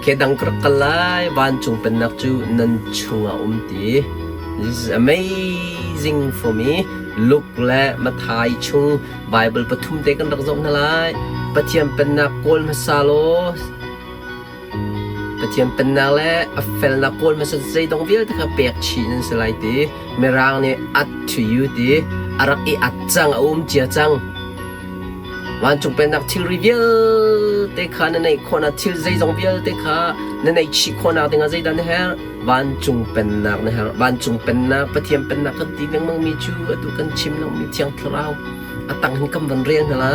Kedang ka rak kal lai, vancung pennak cu nan chungah um ti. This is amazing for me. Luke le Matthai chung Bible pathum te kan rak zoh hna lai. Pathian pennak kawl hmasa law Pathian pennak le a felnak kawl hmasa zeidong vialte kha pek chih nan si lai ti. Mirang nih at to you ti a rak i at cang a um cia cang. Vancung pennak thilri vialte kha na neih khawhnak thil zeizong vialte kha na neih chih khawhnak dingah zeidah na herh? Vancung pennak na herh. Vancung pennak, Pathian pennak kan ti lengmangmi cu atu kan chim lomi Thiang Thlarau a tang hin kan van rel hna la.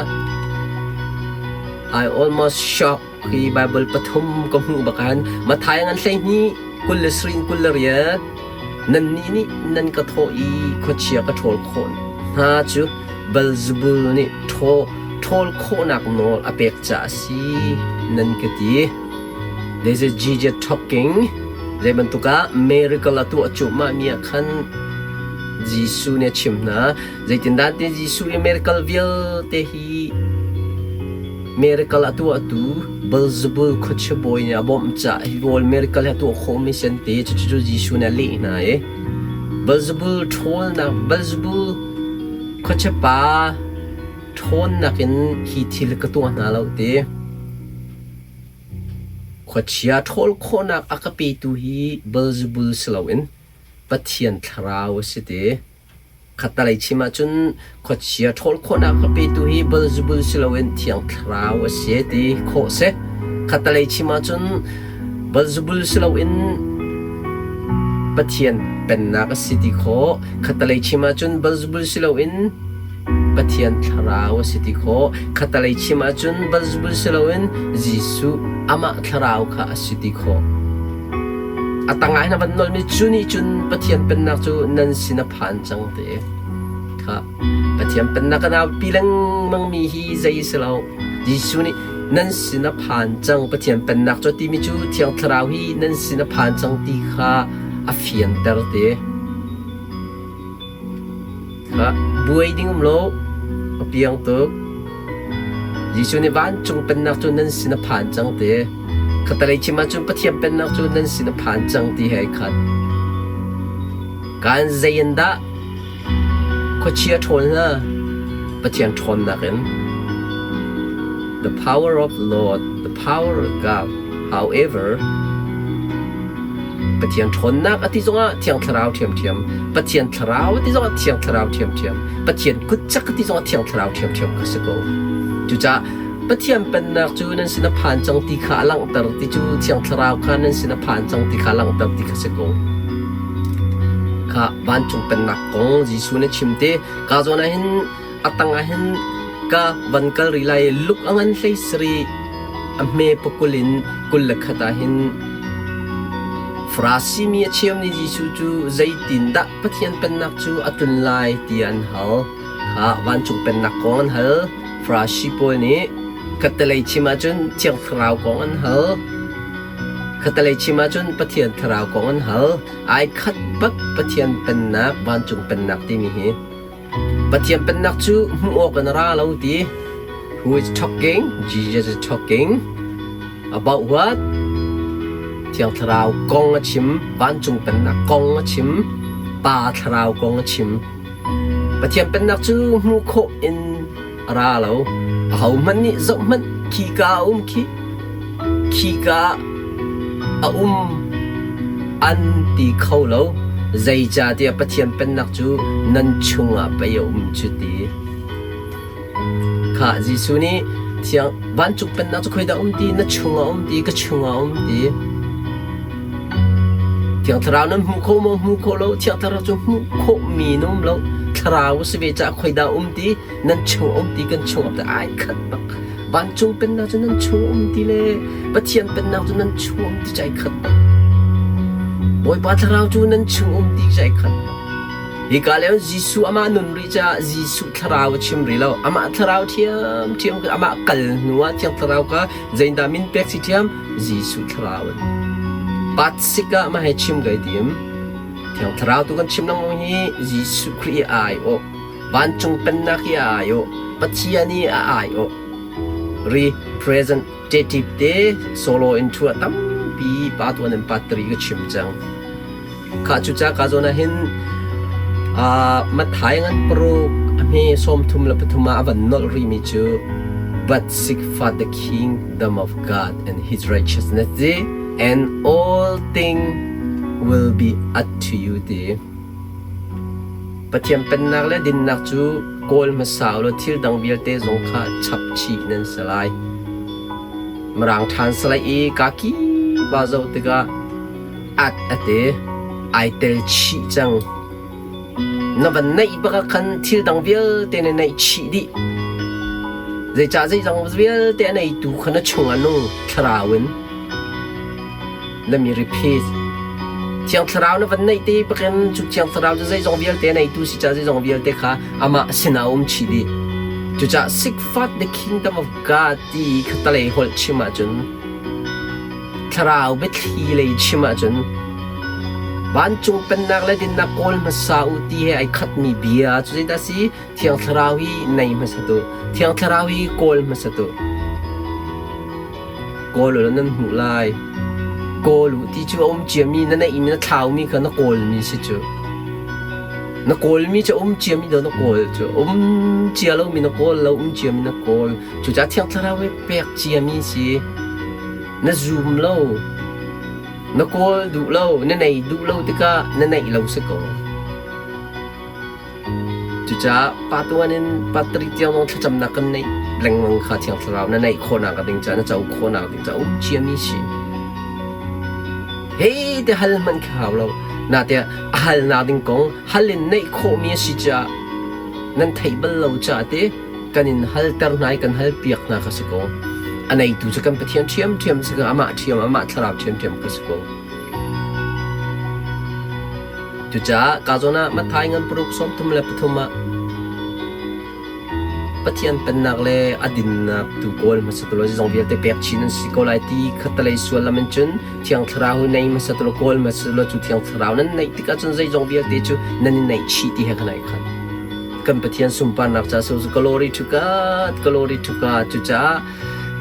I almost shocked hi Bible pathum ka hmuh bak han Matthai ngan 12 20 in 28 nannih nih nan ka thawh i khuachia ka ṭhawl khawh hna cu Beelzebul nih ṭhawl khawhnak nawl a pek caah a si nan ka ti. This is Jesus talking. Zei bantuk ah miracle a tuah cuahmah mi ah khan Jesuh nih a chim hna. Zeitindah ti Jesuh i miracle vialte hi miracle a tuahtu Beelzebul khuachia bawi nih a bawmh caah hi rawl miracle hi a tuah khawhmi si an ti. Cucu Jesuh nih a leh hna i Beelzebul ṭhawlnak Beelzebul khuachia pa ṭhawnnak in hi thil ka tuah hna lo ti. Khuachia ṭhawl khawhnak a ka petu hi Beelzebul si loin Pathian Thlarau a si ti. Khattalei chim ahcun khuachia ṭhawl khawhnak ka petu hi Beelzebul si loin Thiang Thlarau a si ti khawh si. Khattalei chim ahcun Beelzebul si loin Pathian pennak a si ti khawh. Khattalei chim ahcun Beelzebul si loin Pathian Thlarau a si ti khawh. Khattalei chim ahcun Beelzebul si loin Jesuh amah Thlarau kha a si ti khawh. A tangah hin a van nolmi cu nih cun Pathian pennak cu nan sin a phan cang te. Kha Pathian pennak kan aupi lengmangmi hi zei si lo. Jesuh nih nan sin a phan cang Pathian pennak cu timi cu Thiang Thlarau hi nan sin a phan cang ti kha a fianter te. Kha buai ding um lo a piang tuk. Jesuh nih vancung pennak cu nan sin a phan cang ti. Khatalei chim ahcun Pathian pennak cu nan sin a phan cang ti he ai khat. Kaan zei in dah khuachia ṭhawl hna Pathian ṭhawnnak in. The power of Lord, the power of God. However, Pathian ṭhawnnak a ti zongah Thiang Thlarau ṭhiamṭhiam, Pathian Thlarau a ti zongah Thiang Thlarau ṭhiamṭhiam, Pathian kutcak a ti zongah Thiang Thlarau ṭhiamṭhiam kha si ko. Cucaah Pathian pennak cu nan sin a phan cang ti kha a langhter ti cu Thiang Thlarau kha nan sin a phan cang ti kha a langhter ti kha si ko. Kha vancung pennak kong Jesuh nih chim te ka zawn ah hin a tang ah hin ka van kal rih lai luk a ngan hlei sarih a hme pakul in 21 ah hin Farasi mi a cheu nih Jesuh cu zeitindah Pathian Pennak cu a tlun lai tiah an hal. Kha vancung Pennak kong an hal. Farasi pawl nih khattelei chim ahcun Thiang Thlarau kong an hal. Khattelei chim ahcun Pathian Thlarau kong an hal. Ai khat bak Pathian Pennak, vancung Pennak timi hi. Pathian Pennak cu hmuh awk in a ra lo ti. Who is talking? Jesus is talking. About what? Thiang Thlarau kong a chim, vancung pennak kong a chim, Pa Thlarau kong a chim. Pathian pennak cu hmuh khawh in a ra lo. Ahohmanh nih zohhmanh khika a um khi, khika a um an ti kho lo. Zeicahtiah Pathian pennak cu nan chungah pei a um cu ti. Khah Jesuh nih thiang vancung pennak cu khoidah um ti na chungah um ti ka chungah um ti. Thiang Thlarau nan hmu kho maw hmu kho lo Thiang Thlarau cu hmuh khawhmi na um lo Thlarau a si ve caah khoidah um ti nan chung um ti kan chung um ti ai khat bak vancung pennak cu nan chung um ti le Pathian pennak cu nan chung um ti cai khat bak Bawipa Thlarau cu nan chung um ti cai khat bak Hika lio Jesuh amah nun rih caah Jesuh thlarau a chim rih lo. Amah thlarau ṭhiamṭhiam amah kal hnu ah Thiang Thlarau kha zeidah min pek si ṭhiam? Jesuh thlarau in. Pat sik ah mah he chim kai tim. Thiang Thlarau tu kan chim lengmang hi Jesuh Khrih i a aiawh. Vancung pennak i a aiawh. Pathian i a aiawh. Representative te solo in thu a tampi. tampi part 1 and part 3 ka chim cang. Khah cucaah ka zawn ah hin Matthai ngan paruk a hme 33 ah a van nolh rihmi cu But seek first the kingdom of God and his righteousness ti and all thing will be add to you ti. Pathian pennak le dinnak cu kawl hmasa u law thil dang vialte zong kha chap chih nan si lai. Mirang ṭhan salai i kaki ba zoh tikah at a ti. Ai tel chih cang. Na van neih bak ah khan thil dang vialte na neih chih dih. Zeicah zeizong vialte a neitu kha na chung ah nung thlarau in. Let me repeat. Thiang Thlarau na van neih te bakin cu Thiang Thlarau cu zeizong vialte a neitu si caah zeizong vialte kha amah sinah a um chih dih. Cucaah seek first the kingdom of God ti kha talei holh chim ahcun Thlarau biathli lei chim ahcun vancung pennak le dinnak kawl hmasa u ti he ai khatmi bia cu zeidah si? Thiang Thlarau hi nei hmasa tu. Thiang Thlarau hi kawl hmasa tu. Kawl u law nan hmuh lai. Kawl u ti cu a um ciami na neihmi na thlaumi kha na kawlmi si cu. Na kawlmi cu a um ciami do na kawl cu. Um cia lomi na kawl lo, um ciami na kawl. Cucaah Thiang Thlarau hi pek ciami si. Na zum lo. Na kawl duh lo, na nei duh lo tikah na neih lo si ko. Cucaah pa tuan in pa tari tiang zong thlacamnak kan neih lengmang kha Thiang Thlarau na neih khawhnak ding caah na co khawhnak ding caah um ciami si. Hei te hal hmanh khi hau lo. Nate a halnak ding kong hal in neih khawhmi a si caah nan theih bal lo caah te kan in halter hna i kan hal piak hna kha si ko. A neitu cu kan Pathian ṭhiamṭhiam si ko, amah ṭhiam, amah thlarau ṭhiamṭhiam kha si ko. Cucaah ka zawn ah Matthai ngan paruk 33 ah Pathian pennak le a dinnak tu kawl hmasa tu law zeizong vialte pek chin an si ko lai ti khattelei suallam in cun Thiang Thlarau hi nei hmasa tu law kawl hmasa law cu Thiang Thlarau nan neih tikah cun zeizong vialte cu nan i neih chih ti he khan ai khat. Kan Pathian sunparnak ca so glory to God, glory to God. Cucaah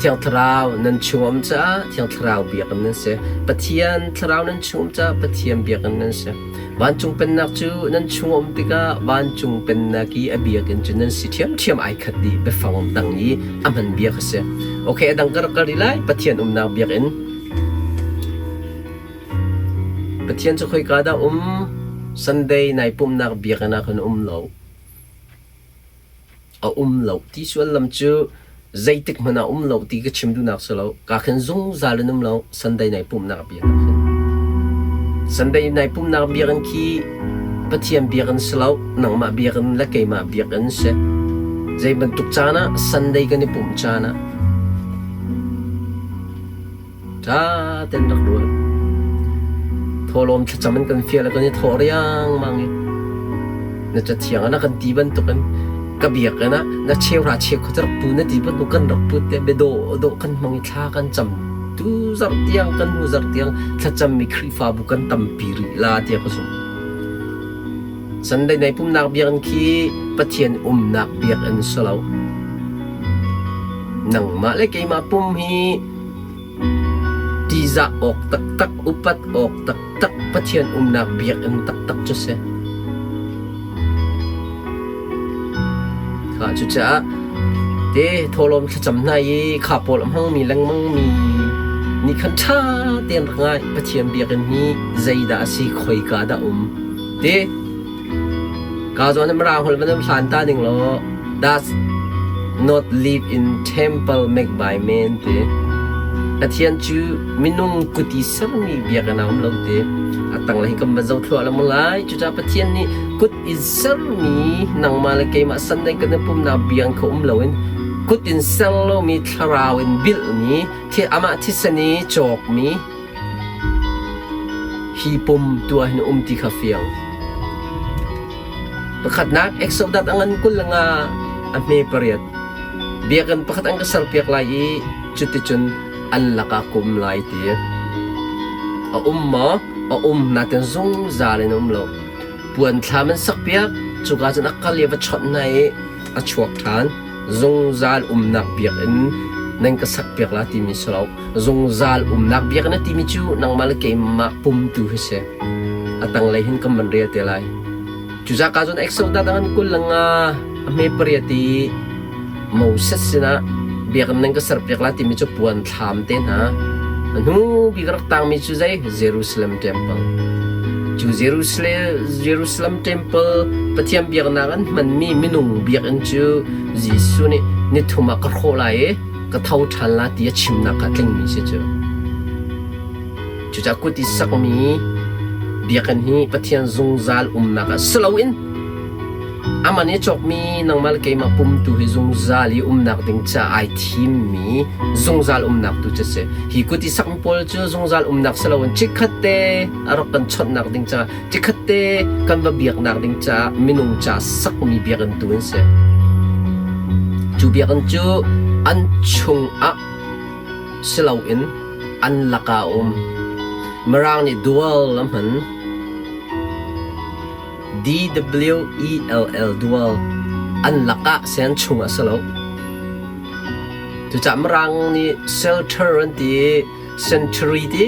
Thiang Thlarau nan chung um caah Thiang Thlarau biakinn nan si. Pathian Thlarau nan chung um caah Pathian biakinn nan si. Vancung pennak cu nan chung um tikah vancung pennak i a biakinn cu nan si ṭhiamṭhiam ai khat dih biafang dang i a hman bia kha si. Okay, a dang ka rak kal rih lai. Pathian umnak biakinn. Pathian cu khoika dah um? Sunday nai pumhnak biakinn ah khan um lo. A um lo ti sullam cu zeitik hmanh ah um lo ti ka chim duhnak si lo. Ka khin zungzal in um lo Sunday nai pumhnak biakinn khin. Sunday nai pumhnak biakinn khi Pathian biakinn si lo, nangmah biakinn le keimah biakinn si. Zei bantuk caan ah Sunday kan i pumh caan ah Ṭha tein rak ruat. Thawhlawm thlacam in kan fial kan i thawh riangmang i na cathiang ah na kan ti bantukin ka biakinn ah na cheuhra cheukhat rak pu na ti bantuk kan rak put te biadawh dawh kan hmang i thla kan cam tu zarh tiang kan hnu zarh tiang thlacammi Khrihfabu kan tampi rih la tiah ka zumh. Sunday nai pumnak biakinn khi Pathian umnak biakinn si lo. Nangmah le keimah pum hi Ṭihzah awk taktak, upat awk taktak, Pathian umnak biakinn taktak cu si. Kha cucaah te thawhlawm thlacam hna i kha pawl a hmangmi lengmangmi nih khan ṭha tein rak ngai. Pathian biakinn hi zeidah a si, khoika dah um? Ti Ka zawn in Mirang holh van hlan ta ning law does not live in temple made by men ti. Pathian cu minung kut i sermi biakinn ah um lo ti. A tanglei hi kan van zoh thluah lengmang lai. Cucaah Pathian nih kut in sermi nangmah le keimah Sunday kan i pumnak biakinn kha um loin kut in ser lomi thlarau in bilhmi amah thisen i cawkmi Hi pum tu ah hin um ti kha fiang. Pakhatnak Exodus a ngan 25 a hme pariat. Biakinn pakhat an ka serpiak lai i cuticun an lakah ka um lai ti. A um maw? A um nain zungzal in a um lo. Puan thlam an sakpiak, cuka cun a kal i a va chawnh hna i a chuak ṭhan. Zungzal umnak biakinn. Nan ka sakpiak la timi si lo. Zungzal umnak biakinn a timi cu nangmah le keimah pum tu hi si. A tanglei hin kan van rel te lai. Cucaka cun Exodus dang an 25 a hme pariat i Moses sinah biakinn nan ka serpiak la timi cu puan thlam te hna. A hnu bik rak tangmi cu zei? Jerusalem Temple. Cu Jerusalem, Jerusalem Temple Pathian biaknak an hmanmi minung biakinn cu Jesuh nih nithum ah ka hrawh lai i ka tho ṭhan la ti a chimnak kha tlingmi si cu. Cucaah kut i sakmi biakinn hi Pathian zungzal umnak ah si loin aman i cawkmi nangmah le keimah pum tu hi zungzal i umnak ding ca ai thimmi zungzal umnak tu cu si. Hi kut i sakmi pawl cu zungzal umnak si loin chikkhat te a rak kan chawnhnak ding ca, chikkhat te kan va biaknak ding ca minung ca sakmi biakinn tu an si. Cu biakinn cu an chungah si loin an lakah a um. Mirang nih dual a hman. D-W-E-L-L dual an lakah sen chung ah si lo. Cucaah Mirang nih shelter an ti i sanctuary ti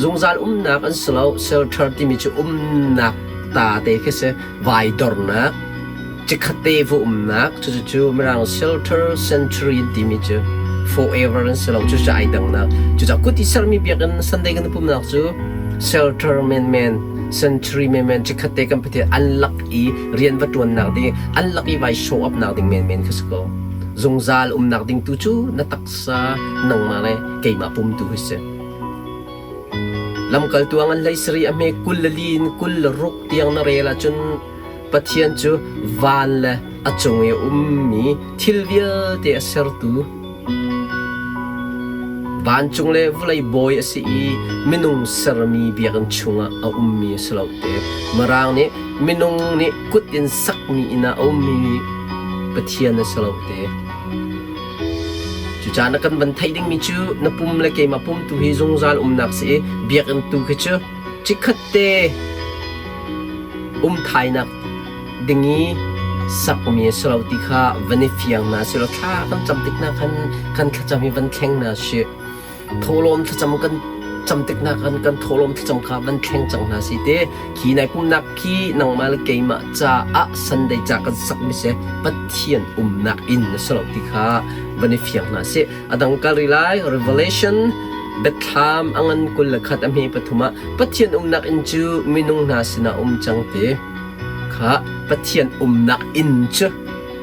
zungzal umnak an si lo. Shelter timi cu umnak ta te khi si vai dornak Chikkhatte va umnak cucu Mirang shelter sanctuary an timi cu forever an si lo cucu ai dangnak. Cucaah kut i sermi biakinn Sunday kan pumnak cu shelter menmen sanctuary menmen chikkhatte kan Pathian an lak i rian va ṭuannak ding an lak i vai show up nak ding menmen kha si ko. Zungzal umnak ding tu cu na taksa nangmah le keimah pum tu hi si. Lamkaltu ah ngan hlei sarih a hme 24 in 26 tiang na rel ahcun Pathian cu van le a cung i a ummi thil vialte a sertu, vancung le vawlei bawi a si i minung sermi biakinn chungah a ummi a si lo te. Mirang nih minung nih kut in sakmi inn ah a ummi Pathian a si lo te. Cucaah na kan van theih dingmi cu na pum le keimah pum tu hi zungzal umnak si i biakinn tu khi cu chikkhat te umthainak ding i sakmi a si lo ti kha van i fiang hna sih law thla kan cam tik hna khan kan thlacam hi van thleng hna sih. Thawhlawm thlacam kan cam tik hna khan kan thawhlawm thlacam kha van thleng cang hna sih te. Khi nai pumnak khi nangmah le keimah caah Sunday ca kan sakmi si Pathian umnak inn a si lo ti kha van i fiang hna sih. A dang kal rih lai Revelation Biathlam a ngan 21 a hme pathum ah Pathian umnak inn cu minung hna sinah um cang ti kha Pathian umnak inn cu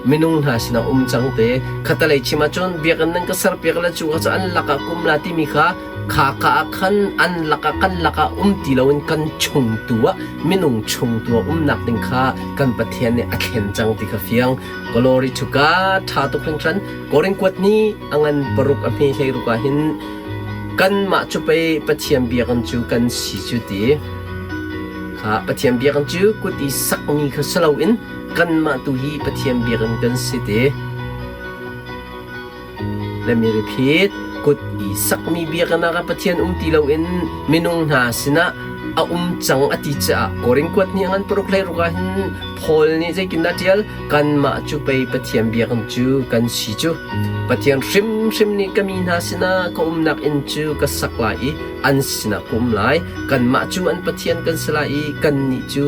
minung hna sinah um cang te khatalei chim ahcun biakinn nan ka serpiak le cu kha cu an lakah kum la timi kha kha ka ah khan an lakah kan lakah um ti loin kan chung tu ah minung chung tu ah umnak ding kha kan Pathian nih a thlen cang ti kha fiang Glory to God tha tuk hringhran Korin kuat ni a ngan paruk a hme hlei ruk ah hin kanmah cu pei Pathian biakinn cu kan si cu ti kha Pathian biakinn cu kut i sakmi kha si loin kanmah tu hi Pathian biakinn kan si ti. Let me repeat. Kut i sakmi biakinn ah Pathian um ti loin minung hna sinah a um cang a ti caah Korin kuat ni ngan paruk hlei ruk ah hin Paul nih zeitindah ṭial kanmah cu pei Pathian biakinn cu kan si cu Pathian hrimhrim nih ka mi hna sinah ka umnak inn cu ka sak lai i an sinah ka um lai kanmah cu an Pathian kan si lai i kannih cu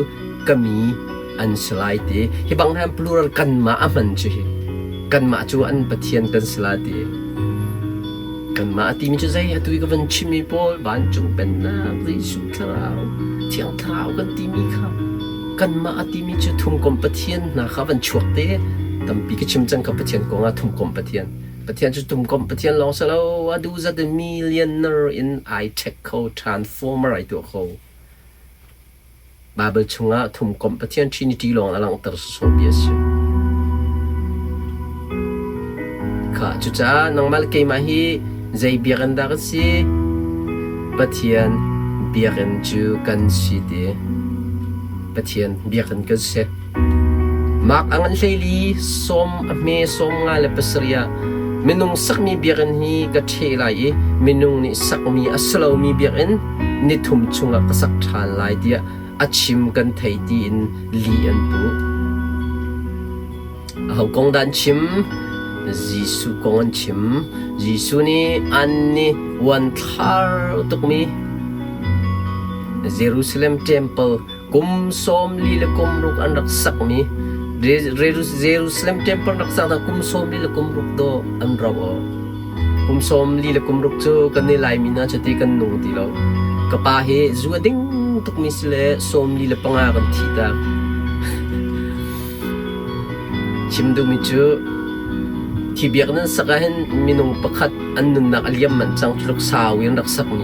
ka mi an si lai ti hi bang han plural kanmah a hman cu hi kanmah cu an Pathian kan si lai ti kanmah a timi cu zei atu i ka van chimmi pawl vancung pennak Jesuh thlarau thiang thlarau kan timi kha kanmah a timi cu thumkom Pathian hna kha van chuak te tampi ka chim cang ka Pathian kong ah thumkom Pathian Pathian cu thumkom Pathian lawng si lo a duh zat in millionaire in ai check kho transformer ai tuah kho Baibal chungah thumkomh Pathian Trinity lawng a langhter sawsawh bia a si. Kha cucaah nangmah le keimah hi zei biakinn dah kan si? Pathian biakinn cu kan si ti. Pathian biakinn kan si. Mark a ngan hleili sawm a hme 57 ah minung sakmi biakinn hi ka ṭheh lai i minung nih sakmi a si lomi biakinn nithum chungah ka sak ṭhan lai tiah a chim kan thei tiin li an puh. Aho kong dah an chim? Jesuh kong an chim. Jesuh nih an nih uanthlar tukmi Jerusalem Temple kum 40 le kum ruk an rak sakmi Jerusalem Temple rak sak kum 40 le kum ruk dawh an rauh aw. Kum 40 le kum ruk cu kan i Laimi hna cuti kan nung ti lo. Ka pa hi zu a ding tukmi si le 45 kan thi tak. Chim duhmi cu thi biak nan sak ahhin minung pakhat an nunnak a liam manh cang tluk sau in rak sakmi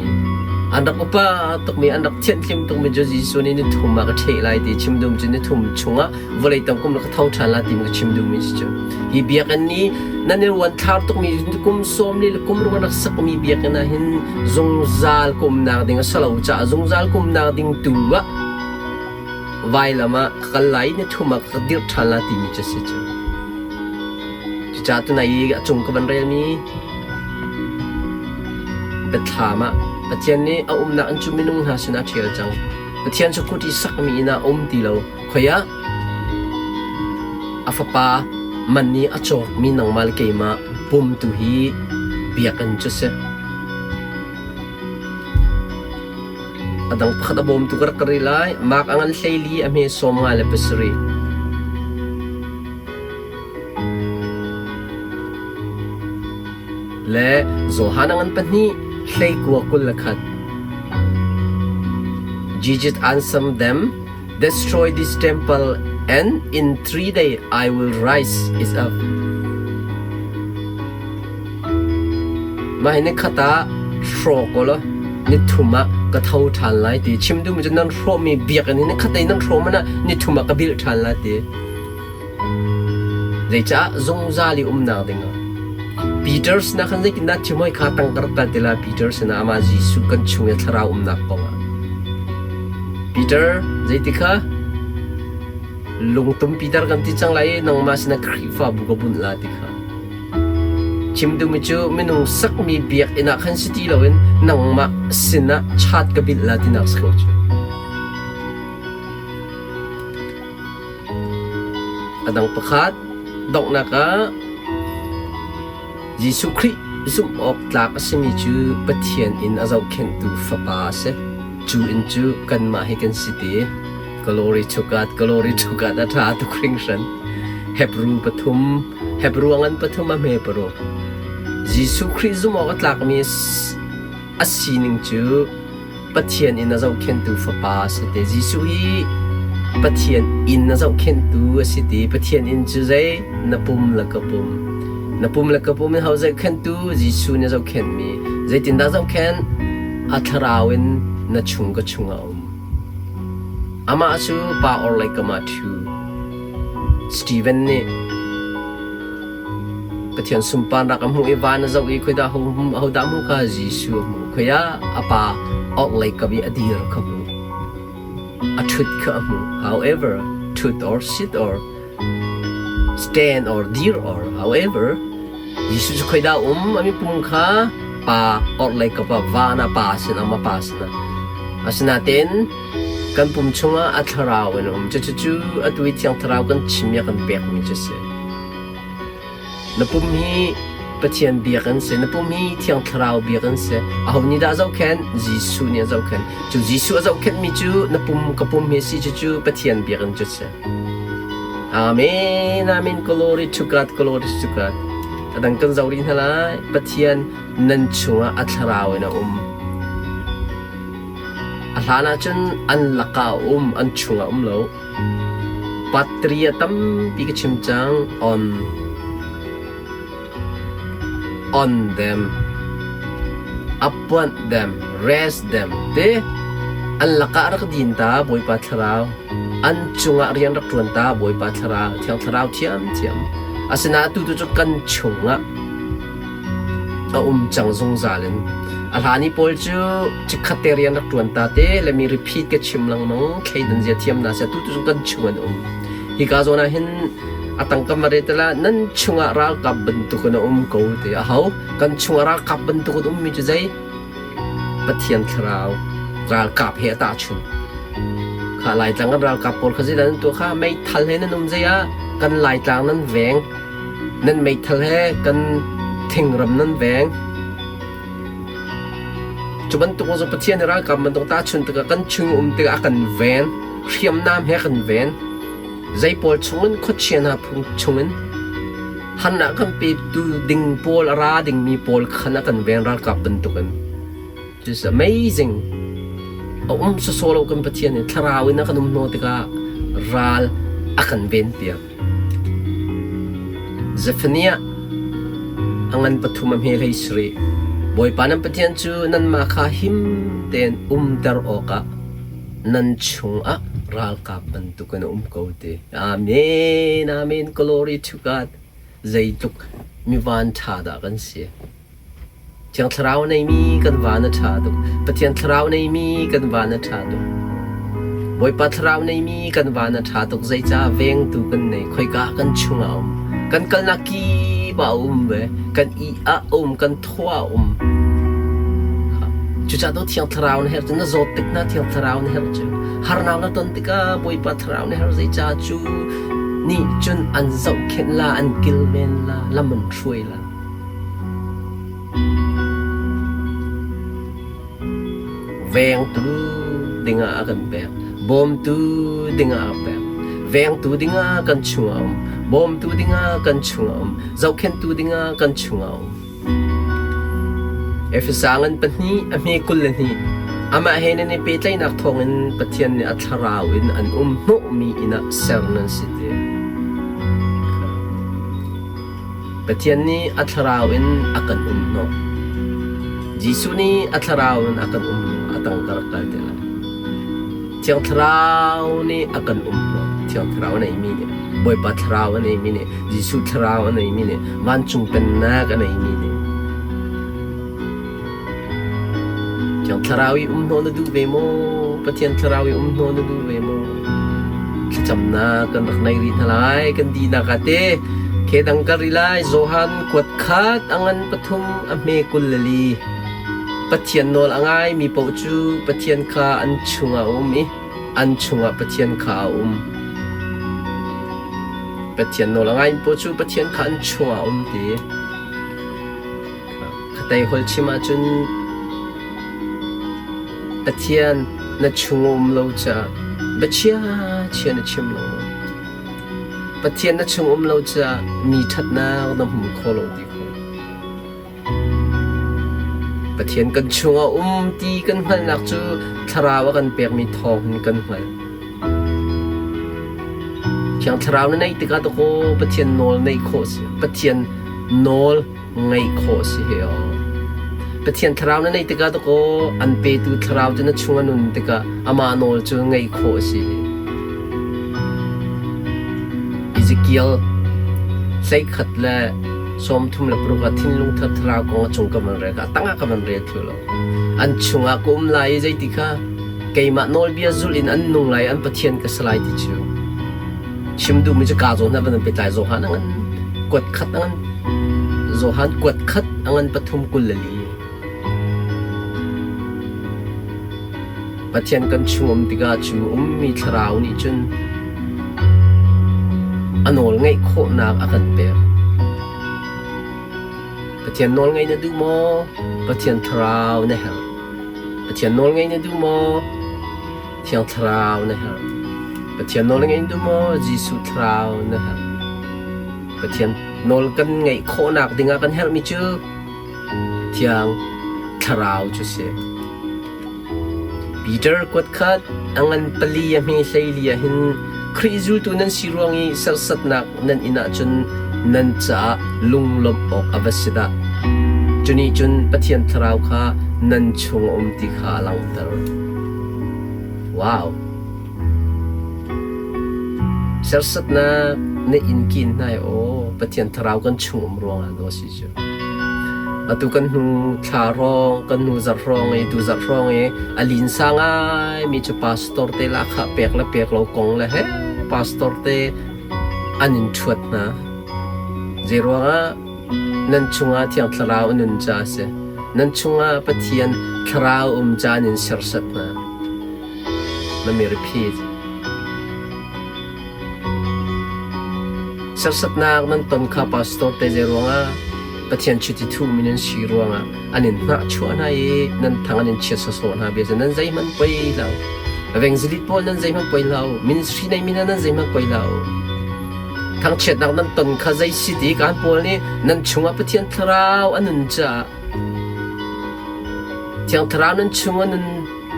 an rak upa tukmi an rak thianhlim tukmi cu Jesuh nih ni thum ah ka ṭheh lai ti chim duhmi cu ni thum chungah vawlei tang kum ka tho ṭhan lai timi ka chim duhmi si cu hi biakinn nih nan i ruanthlar tukmi kum sawm li le kum ruk an rak sakmi biakinn ah hin zungzal kumnak ding a si lo caah zungzal kumnak ding tu ah vailam ah ka kal lai ni thum ah ka dirh ṭhan lai timi cu si cu. Cucaah tunai i a cung ka van relmi biathlam ah Pathian nih a umnak in cu minung hna sinah a ṭhial cang. Pathian cu kut i sakmi inn ah a um ti lo. Khoi ah a fapa man nih a cawkmi nangmah le keimah pum tu hi biakinn cu si. A dang pakhat a bawmtu ka rak ka rih lai. Mark a ngan 14 a hme 57. Le Johan a ngan pahnih hleikua 21. Jesus answered them, Destroy this temple, and in 3 days I will rise it up. Mah hi nikhat ah hrawk u law nithum ah ka tho ṭhan lai ti chim duhmi cu nan hrawhmi biakinn hi nikhat ei nan hrawh man ah nithum ah ka bilh ṭhan lai ti. Zeicah zungzal i umnak dingah Peter sinah khan zeitindah chim hoi kha tang ka rak kal te lai Peter sinah amah Jesuh kan chung i thlarau umnak kongah. Peter zeiti kha lungtum Peter kan ti cang lai i nangmah sinah Khrihfabu ka bunh la ti kha. Chim duhmi cu minung sakmi biakinn ah khan si ti loin nangmah sinah chat ka bilh la tinak si ko cu. A dang pakhat donghnak ah Jesuh Khrih zumh awk tlak a simi cu Pathian inn a zohkhenhtu Fapa a si. Cu inn cu kanmah hi kan si ti. Glory to God, glory to God a ṭha tuk hringhran. Hebrew pathum, Hebrew a ngan pathum a hme paruk. Jesuh Khrih zumh awk a tlakmi a sining cu Pathian inn a zohkhenhtu Fapa a si te. Jesuh hi Pathian inn a zohkhenhtu a si ti. Pathian inn cu zei? Na pum le ka pum. Na pum le ka pum in ho zohkhenhtu? Jesuh nih a zohkhenhmi. Zeitindah zohkhenh? A thlarau in na chung ka chungah a um. Amah cu pa orhlei kam ah ṭhu. Steven nih Pathian sunparnak a hmuh i van a zoh i khoidah ahodah a hmuh kha Jesuh a hmuh. Khoi ah a pa orhlei kam i a dir kha hmuh. A ṭhut kha a hmuh. However, ṭhut or sit or stand or dir or however, Jesuh cu khoidah um a mipum kha pa orhlei kap ah van ah pa sinah ma pa sinah. Asinain kan pum chungah a thlarau in a um. Cucu atu i Thiang Thlarau kan chim i a kan pekmi cu a si. Na pum hi Pathian biak an si. Na pum hi Thiang Thlarau biak an si. Aho nih dah a zohkhenh? Jesuh nih a zohkhenh. Cu Jesuh a zohkhenhmi cu na pum ka pum hi a si cucu Pathian biakinn cu a si. Amen. Amen. Glory to God. Glory to God. A dang kan zoh rih hna lai. Pathian nan chungah a thlarau in a um. A hlan ahcun an lakah a um, an chungah um lo. Patria tampi ka chim cang on on them appoint them rest them te an lakah rak din ta Bawipa thlarau an cungah rian rak ṭuan ta Bawipa thlarau Thiang Thlarau thiamthiam asinain atu tu cu kan chungah a um cang zungzal in a hlan i pawl cu chikkhat te rian rak ṭuan ta te le mi repeat ka chim lengmang thleidan zia thiam na sia tu tu kan chung an um hika zawn ah hin a tangkam va re tala nan chungah ralkap bantuk in a um ko te a ho kan chungah ralkap bantuk in ummi cu zei Pathian thlarau ralkap he a tahchun kha laitlang kan ralkap pawl kha zeidah nan tuah kha meithal he nan um zei ah kan laitlang nan veng. Nan meithal he kan thingram nan veng. Cu bantuk zong Pathian nih ralkap bantuk tahchunh tikah kan chung um tikah a kan ven. Hriamnam he a kan ven. Zei pawl chungin khuachia hna phung chungin hanah kan petu ding pawl a ra dingmi pawl khan a kan ven ralkap bantukin. This is amazing. A um sawsawh lo kan Pathian nih thlarau in a kan um hnawh tikah ral a kan ven piak. Zephaniah a ngan pathum a hme hlei sarih. Bawipa nan Pathian cu nanmah kha him tein umter awkah nan chungah ralkap bantukin a um ko ti. Amen, amen, glory to God. Zeitluk mi van ṭha dah kan si. Thiang Thlarau neimi kan van a ṭha tuk. Pathian Thlarau neimi kan van a ṭha tuk. Bawipa Thlarau neimi kan van a ṭha tuk. Zeicah vengtu kan nei? Khoika kan chungah a um. Kan kalnak kip ah a um ve. Kan i ah a um. Kan thaw ah a um. Cucaah to Thiang Thlarau na herh cu na zawt tik na Thiang Thlarau na herh cu harnak na ton tikah Bawipa Thlarau na herh zeicah cu nih cun an zohkhenh la an kilven la lam an hruai la. Vengtu dingah a kan pek. Bawmtu dingah a pek. Vengtu dingah kan chungah a um. Bawmtu dingah kan chungah a um. Zohkhenhtu dingah kan chungah a um. Efesa ngan pahnih a hme 22 Amah he nan i pehtlaihnak thawngin Pathian nih a thlarau in an um hnawhmi inn ah ser nan si ti. Pathian nih a thlarau in a kan um hnawh. Jesuh nih a thlarau in a kan um hnawh. A tang ka rak kal te lai. Thiang Thlarau nih a kan um hnawh. Thiang Thlarau a neimi nih, Bawipa Thlarau a neimi nih, Jesuh Thlarau a neimi nih, vancung pennak a neimi nih. Thiang Thlarau i um hnawh na duh ve maw? Pathian Thlarau i um hnawh na duh ve maw? Thlacamnak kan rak nei rih hna lai. Kan dinak ah te khe dang ka ri lai. Johan kuat khat a ngan pathum a hme 24. Pathian nawl a ngaimi paoh cu Pathian kha an chungah a um i an chungah Pathian kha a um. Pathian nawl a ngaimi paoh cu Pathian kha an chungah a um ti. Khatei holh chim ahcun Pathian na chung a um lo caah biachia chia na chim lo maw? Pathian na chung um lo caah mi ṭhatnak na hmu kho lo ti kho. Pathian kan chungah um ti kan hngalhnak cu Thlarau a kan pekmi thawng in kan hngalh. Thiang Thlarau na neih tikah dakaw Pathian nawl neih khawh si. Pathian nawl ngeih khawh si he aw. Pathian thlarau na neih tikah dakaw an petu thlarau cu na chung a nun tikah amah nawl cu ngeih khawh a si. Ezekiel 31 le 36 ah thinlung thar thlarau kong a cung ka van rel ka tangah ka van rel thlu lo. An chungah ka um lai i zeiti kha keimah nawlbia zulh in an nung lai an Pathian ka si lai ti cu. Chim duhmi cu kaa zawn hna van pehtlai Johan a ngan kuat khat a ngan Johan kuat khat a ngan pathum 24. Pathian kan chung um tikah cu ummi thlarau nih cun a nawl ngeih khawhnak a kan pek. Pathian nawl ngeih na duh maw? Pathian thlarau na herh. Pathian nawl ngeih na duh maw? Thiang Thlarau na herh. Pathian nawl na ngeih duh maw? Jesuh Thlarau na herh. Pathian nawl kan ngeih khawhnak dingah kan herhmi cu Thiang Thlarau cu si. Peter kuat khat a ngan pali a hme hleili ah hin Khrih zultu nan si ruang i serhsatnak nan inn ahcun nan caah lunglawmh awk a va si dah. Cunih cun Pathian Thlarau kha nan chung a um ti kha a langhter. Wow! Serhsatnak na inn kin hna i aw Pathian Thlarau kan chung um ruangah daw si cu. Atu kan hnu thla hrawng, kan hnu zarh hrawng i tu zarh hrawng i a linsa ngai mi cu pastor te lahkhah pek le pek lo kong le he pastor te an in ṭhuat hna. Zei ruangah nan chungah Thiang Thlarau a nun caah a si. Nan chungah Pathian Thlarau um caan in serhsat hna. Let me repeat. Sersatnak nan ton kha pastor te zei ruangah Pathian chiti thuhmi nan si ruangah an in hnahchuah hna i nan thang an in chiat sawsawh hna bia nan zeihmanh poi lo. Evangelist pawl nan zeihmanh poi lo. Ministry neimi hna nan zeihmanh poi lo. Thangchiatnak nan ton kha zei si ti kan pawl nih nan chungah Pathian thlarau a nun caah Thiang Thlarau nan chung a nun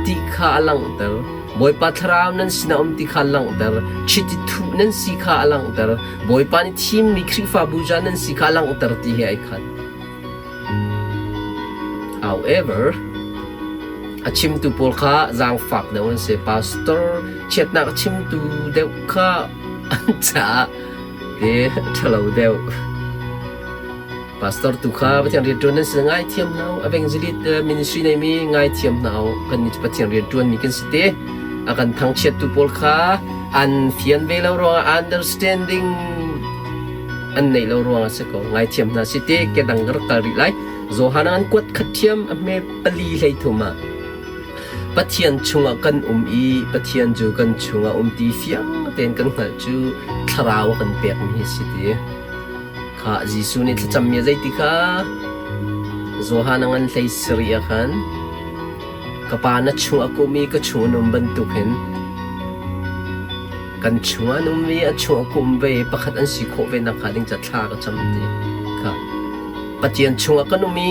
ti kha a langhter. Bawipa Thlarau nan sinah um ti kha a langhter. Chiti thuh nan si kha a langhter. Bawipa nih thimmi Khrihfabu ca nan si kha a langhter ti he ai khat. However, a chimtu pawl kha zaangfak deuh an si. Pastor chiatnak a chimtu deuh kha an caah te ṭhalo deuh. Pastor tu kha Pathian rianṭuan nan si ngaithiam hna u. Evangelist ministry neimi ngaithiam hna u. Kan nih cu Pathian rianṭuanmi kan si te. A kan thangchiattu pawl kha an fian ve lo ruangah understanding an neih lo ruangah si ko. Ngaithiam hna si te ke dang ka rak kal rih lai. Johan an kuat khat thiam a hme pali hlei thum ah Pathian chungah kan um i Pathian cu kan chungah um ti fiang tein kan hngalh cu thlarau a kan pekmi hi si ti. Khah Jesuh nih thlacammi a zeiti kha Johan a ngan hlei sarih ah khan ka pa na chung a kum i ka chung an um bantuk hin kan chung an um i a chung a kum ve pakhat an si khawh ve nakhnga ding ca thla ka cam ti kha Pathian chungah kan um i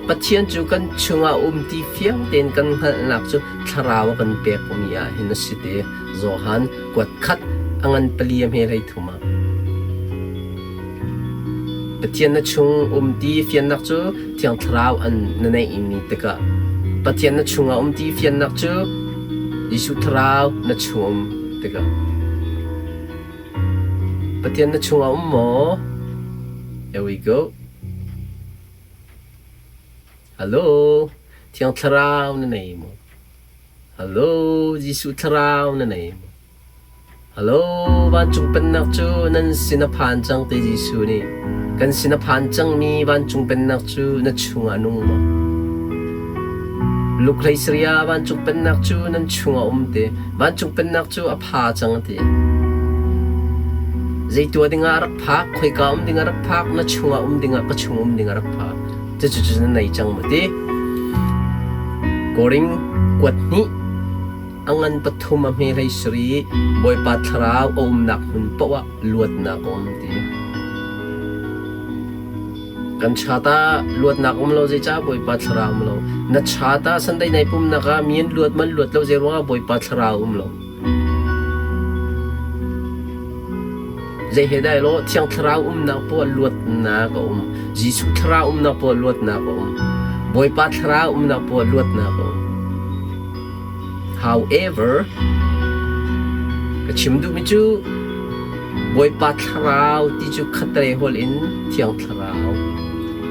Pathian cu kan chungah um ti fiang tein kan hngalhnak cu thlarau a kan pekmi ah hin a si ti Johan kuat khat a ngan pali a hme hlei thum ah Pathian na chung um ti fiannak cu Thiang Thlarau an na neihmi tikah Pathian na chungah um ti fiannak cu Jesuh Thlarau na chung um tikah Pathian na chungah um maw? Here we go. Hello, Thiang Thlarau na nei maw? Hello, Jesuh Thlarau na nei maw? Hello, vancung pennak cu nan sin a phan cang ti Jesuh nih. Kan sin a phan cangmi vancung pennak cu na chungah nung maw? Lukhlei Syria vancung pennak cu nan chungah um te. Vancung pennak cu a pha cang ti. Zei tuah dingah a rak phak, khoika um dingah a rak phak, na chungah um dingah ka chung um dingah a rak phak. Cucu na nei cang maw ti? Koring kuat hnih A ngan pathum a hme hlei sarih Bawipa Thlarau a umnak hmun paoh ah luatnak a um ti. Kan chat ah luatnak um lo zeicah Bawipa Thlarau um lo. Na chat ah Sunday nai pumnak ah mi an luat man luat lo zei ruangah Bawipa Thlarau um lo. Zei he dai lo Thiang Thlarau umnak paoh luatnak a um. Jesuh Thlarau umnak paoh luatnak a um. Bawipa Thlarau umnak paoh luatnak a um. However, ka chim duhmi cu Bawipa Thlarau ti cu khatlei holh in Thiang Thlarau.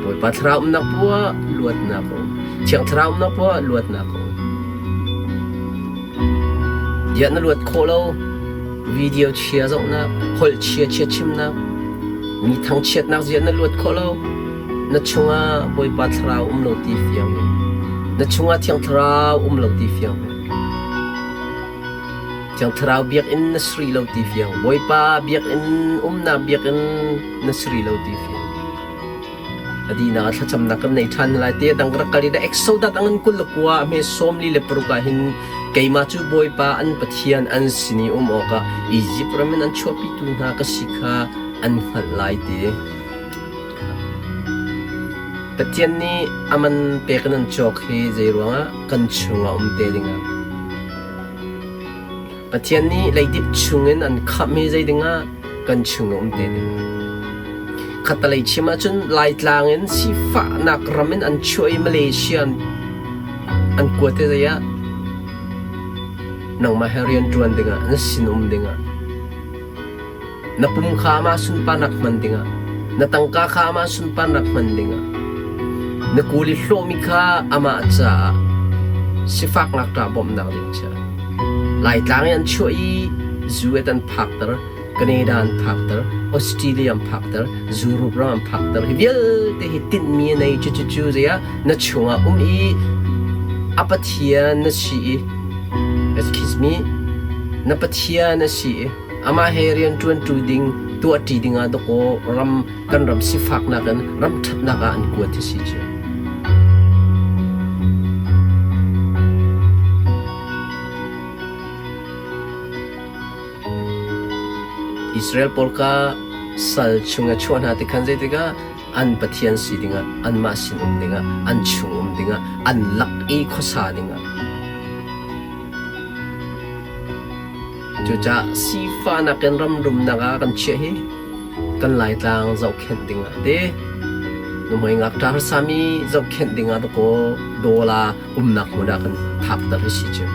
Bawipa Thlarau umnak poah luatnak a um. Thiang Thlarau umnak poah luatnak a um. Bia na luat khawh lo, video chia zohnak, holh chia chia chimnak, mi thangchiatnak zia na luat khawh lo, Na chungah Bawipa Thlarau um lo ti fiang ve. Na chungah Thiang Thlarau um lo ti fiang ve. Thiang Thlarau biakinn na sri lo ti fiang. Bawipa biakinn umnak biakinn na sri lo ti fiang. A dihnak ah thlacamnak kan nei ṭhan lai te dang rak kal i Exodus ang 29 hme 46 ah hin keimah cu Bawipa an Pathian an sin i um awkah Izipt ram in an chuahpitu hna ka si kha an hngalh lai ti. Pathian nih a man pek in an cawk hi zeiruangah kan chungah um te dingah Pathian nih leidip chungin an khamh hi zei dingah kan chungah um te dingah Khattalei chim ahcun Laitlang in sifahnak ram in an chuah i Malaysia an kuat hi zei ah nangmah he rian ṭuan dingah na sin um dingah Na pum kha amah sunparnak hman dingah, na tangka kha amah sunparnak hman dingah, na kuli hlawhmi kha amah caah sifak ngakṭah bawmhnak ding chia. Laitlang i an chuah i US an phakter, Canada an phakter, Australia an phakter, Europe ram an phakter. Hi vialte hi tinhmi a nei cucu zei ah na chungah um i a Pathian na si i excuse me na Pathian a si i Amah he rianṭuanṭu ding. Tuahṭi dingah dawkaw ram kan ram sifaknak in ram ṭhatnak ah an kuat hi si cu. Israel pawl kha sal chung a chuah hna ti khan zeitikah an Pathian si dingah anmah sin um dingah an chung um dingah an lak i khuasa dingah. Cucaah sifahnak in ram rumnak ah kan chiah hi kan Laitlang zohkhenh dingah ti nuhmei ngakṭah harsami zohkhenh dingah dakaw dawla umnak hmun ah kan phakter hi si cu.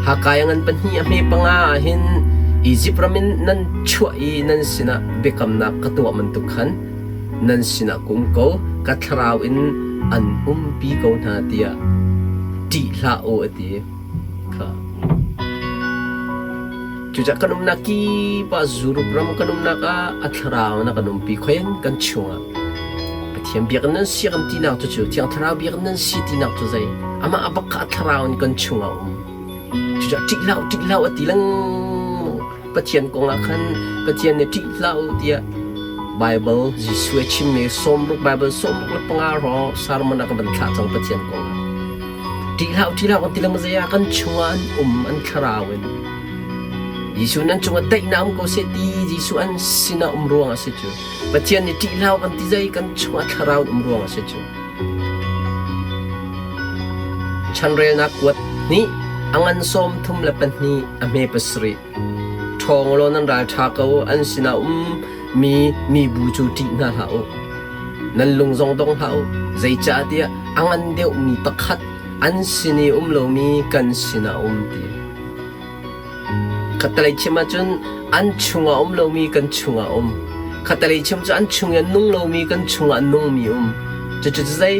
Haka i ngan pahnih a hme panga ah hin Izipt ram in nan chuah i nan sinah biakamnak ka tuah bantuk khan nan sinah ka um ko, ka thlarau in an umpi ko hna tiah ṭih hlah u a ti. Kha. Cucaah kan umnak kip ah Zurup ram kan umnak ah a thlarau na kan umpi khoin kan chungah Pathian biakinn nan si kan tinak cu cu Thiang Thlarau biakinn nan si tinak cu zei amah a bak kha a thlarau in kan chungah um. Cucaah ṭih hlah u, ṭih hlah u a ti lengmang. Pathian kong ah khan Pathian nih ṭih hlah u tiah Baibal Jesuh a chimmi 60 Baibal 65 hrawng sermon a ka van thlah cang Pathian kong ah. Ṭih hlah u, ṭih hlah u kan ti lengmang zei ah kan chungah an um an thlarau in. Jesuh nan cungah daihnak um ko seh ti Jesuh an sinah um ruangah a si cu. Pathian nih ṭih hlah u kan ti zei kan chungah thlarau in um ruangah a si cu. Chanrelnak kuat hnih a ngan 32 a hme pasarih. Ṭhawng law nan ral ṭha ko an sinah um mi mibu cu ṭih hna hlah u. Nan lung zong dong hlah u. Zeicahtiah a ngan deuhmi pakhat an sin i um lomi kan sinah a um ti. Khattelei chim ahcun an chungah um lomi kan chungah um. Khattelei chim cu an chung i a nung lomi kan chungah a nungmi um. Cucu zei?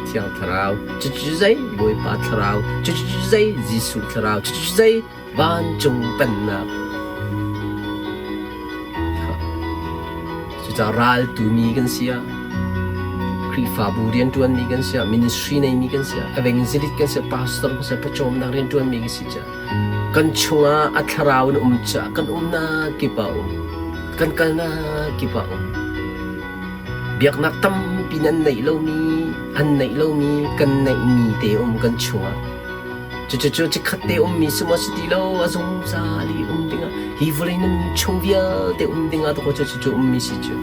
Thiang Thlarau. Cucu zei? Bawipa Thlarau. Cucu zei? Jesuh Thlarau. Cucu zei? Vancung Pennak. Cucaah raltu mi kan si ah, Khrihfabu rianṭuanmi kan si ah, ministry neimi kan si ah, evangelist kan si ah, pastor kan si ah, pawcawmnak rianṭuanmi kan si caah kan chungah a thlarau in um caah kan umnak kip ah um. Kan kalnak kip ah um. Biaknak tampi nan neih lomi, an neih lomi, kan neihmi te um kan chungah. Cucucu chikkhat te ummi si maw si ti lo, a zungzal i um dingah, hi vawlei nun chung vialte um dingah dakaw cucu ummi si cu.